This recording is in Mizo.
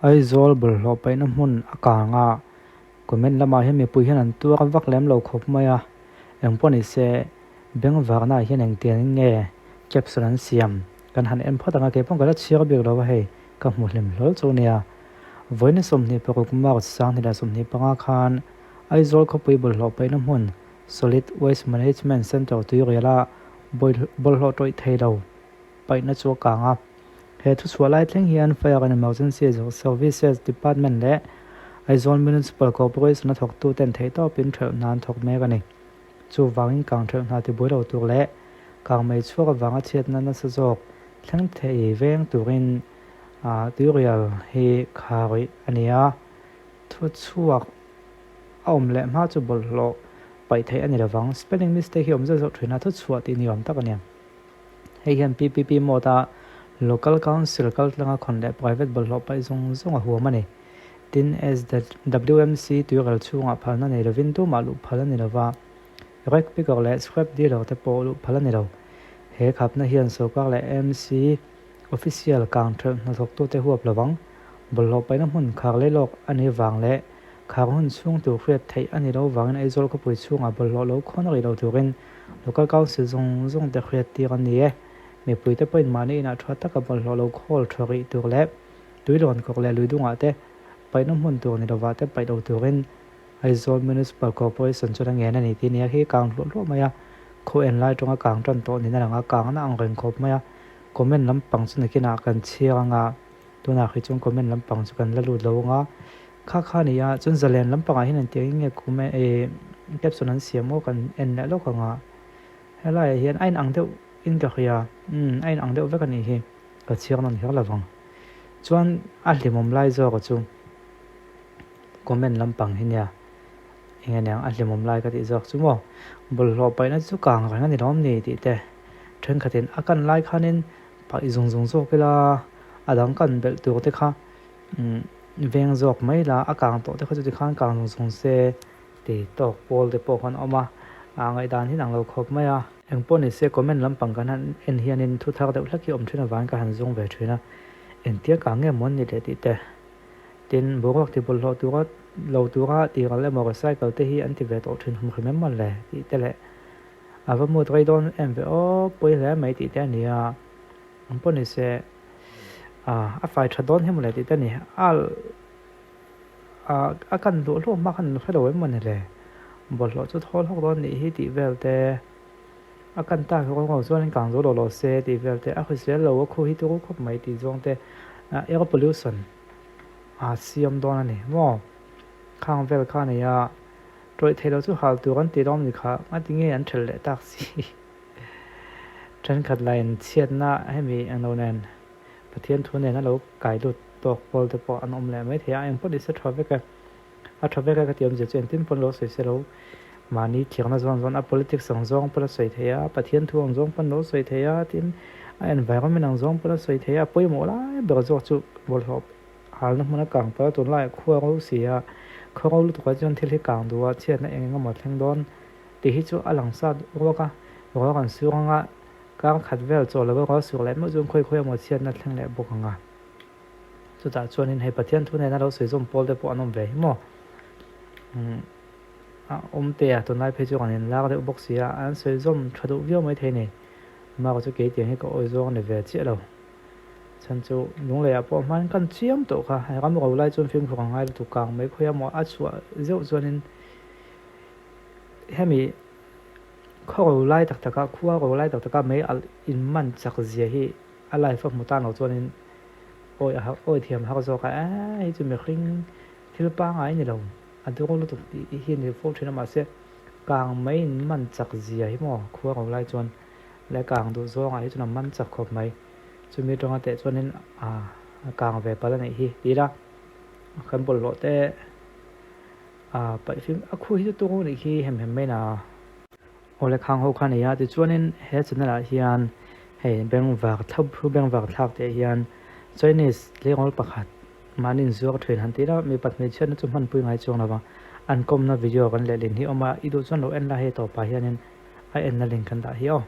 Aizawl bawlhhlawh paihna hmun a kang a, comment lamah hian mipui hian an tuar vak lem lo khawp mai a, engpawh ni se bengvarna ah hian engtiang nge caption an siam kan han en phawt ang a, keipawh ka la chhiar bik lo a hei ka hmu hlim hlawl chu nia. Vawiin 26 March 2025 khan Aizawl khawpui bawlhhlawh paihna hmun Solid Waste Management Centre tuiriala bawlhhlawh tawih thei lo paihna chu a kang a. He thuchhuah lai thleng hian Fire and Emergency Services Department leh Aizawl Municipal Corporation a thawktuten theihtawpin ṭhelh hna an thawk mek a ni. Chuvangin kang ṭhelh hna tibuai lo tur leh kang mei chhuak avanga chhiatna nasa zawk thleng thei veng turin tuirial hi kharih a ni a. Thuchhuak a awm leh hma chu bawlhhlawh paih theih a ni lovang. Spelling mistake hi awm zeuh zeuh thin a, thuchhuah tih ni awm tak a ni. Hei hian PPP mode a Local Council kaltlanga khawn leh private bawlhhlawh paih zawng zawng a huam a ni. Tin, SWMC tuiral chhungah phalna nei lovin tumah luh phal a ni lova, rag picker leh scrap dealer te pawh luh phal a ni lo. He khapna hian sorkar leh AMC official kang thelh hnathawktute huap lovang bawlhhlawh paihna hmun khar leh lawk a nih vang leh khar hun chhung tur hriat theih a ni lo vangin Aizawl khawpui chhungah bawlhhlawh lo khawn rih lo turin Local Council zawng zawng te hriat tir an ni e. Mipuite pawhin mahni inah tha taka bawlhhlawh lo khawl tha rih tur leh tuilawn kawk leh luidungah te paihna hmun tur ni lovah te paih lo turin Aizawl Municipal Corporation chuan a ngen a ni tih nia khi kang hluah hluah mai a. Khaw en lai tawng a kang tan tawh niin a lang a, kang na ang reng khawp mai a. Comment lampang chu nakinah kan chhiar anga tunah khi chuan comment lampang chu kan la lut lo anga. Kha kha ni a, chuan zalen lampangah hian an tiang nge kum e caption an siam maw kan en leh lawk ang a, helaiah hian a inang deuh in ka hria, umm a inang deuh vek a nih hi, ka chhiar nawn kher lovang. Chuan a hlimawm lai zawk a chu comment lampang hi nia, eng aniang a hlimawm lai ka tih zawk chu maw, bawlhhlawh paihna chu kang reng a ni lawm ni tih te thenkhatin a kan lai khanin paih zung zung zawk ila a dang kan belh tur te kha umm veng zawk mai la a kang tawh te kha chu tikhan kang zawng zawng se ti tawk pawl te pawh khan a awm a ah ngaihdan hi an ang lo khawp mai a. Engpawh ni se comment lampang kan han en hianin thu thar deuh hlek hi awm thin avangin ka han zawng ve thin a, engtia kang nge maw an ni leh tih te. Tin, boruak ti bawlhhlawh tura lo tura tih ral emaw recycle te hi an ti ve tawh thin hum hrim em maw le tih te leh a va mut rei dawn em ve aw pawi hle mai tih te a ni a. Engpawh ni se. Ah a fai tha dawn hi mawle tih te a ni. A ah a kan luh hluah hma khan an hre lo em mawni le. Bawlhhlawh chu thawl hawk dawn nih hi tih vel te, a kan tak rawng ho chuan in kang zo lo lo se tih vel te, a hrisel lo a khu hi turu khawp mai tih zawng te, air pollution a siam dawn a ni maw. Khang vel kha a ni a, tawih theih loh chu hal tur an ti lawm ni kha, ngati nge an thelh leh tak si. Thenkhat lain chhiatna hemi englo nen Pathian thu nen a lo kai lut tawk pawl te pawh an awm leh mai thei a, engpawh ni se tha vek e. A tha vek e ka ti awmzia chu engtin pawn lo sawi se lo mahni thiamna zawn zawn a politics ang zawng pawn a sawi thei a, Pathian thu ang zawng pawn lo sawi thei a, tin a environment ang zawng pawn a sawi thei a, a pawimawh lai ber zawk chu bawlhhlawh halna hmun a kang palh a tunlaiah khua ro si a, khua ro lutuk ah chuan thil hi kang duh a, chhiatna eng eng emaw a thleng dawn. Tih hi chu a lang sat ruak a, rual kan sur anga kar khat vel chaw lova rual sur leh meuh chuan khawi khawi emaw chhiatna thleng leh bawk ang a. Chutah chuanin hei Pathian thu nena lo sawi zawm pawl te pawh an awm ve hi maw. Umm a awm te a tunlai phei chu kan inlak deuh bawk si a, an sawi zawm tha duh viau mai thei ni. Mara chu kei tiang hi ka awi zawng a ni ve chiah lo. Chhan chu Lungleiah pawh hman kan chiam tawh kha, hei ram ro lai chuan fimkhur ang ngai lutuk kang mai khawi emaw a chhuah zeuh chuanin Hemi khaw ro lai tak taka khua ro lai tak taka mei alh in man chak zia hi a life a hmu tan lo chuanin awi a har awi thiam har zawk a eee hei chu mihring thil pangngai ni lo a dur lutuk tih hi a ni fo thin a mahse kang mei in man chak zia hi maw khua ro lai chuan leh kang duh zawngah hi chuan a man chak khawp mai chumi atanga teh chuanin ah a kang ve palh a neih hi ti ila kan bawlhhlawh te. A paih fim a khu hi chu tung nih khi hem hem mai na. Awle khang ho kha nei a tichuanin he channel ah hian hei bengvar thlap thu bengvar thlak teh hian Chinese tleirawl pakhat mahni inzuar thin han tih la mipat hmeichhiatna chu hmanpui ngai chuang lova an kawmna video kan lehlin hi awm a i duh chuan lo en la hei tawpah hianin a enna link kan dah hi aw.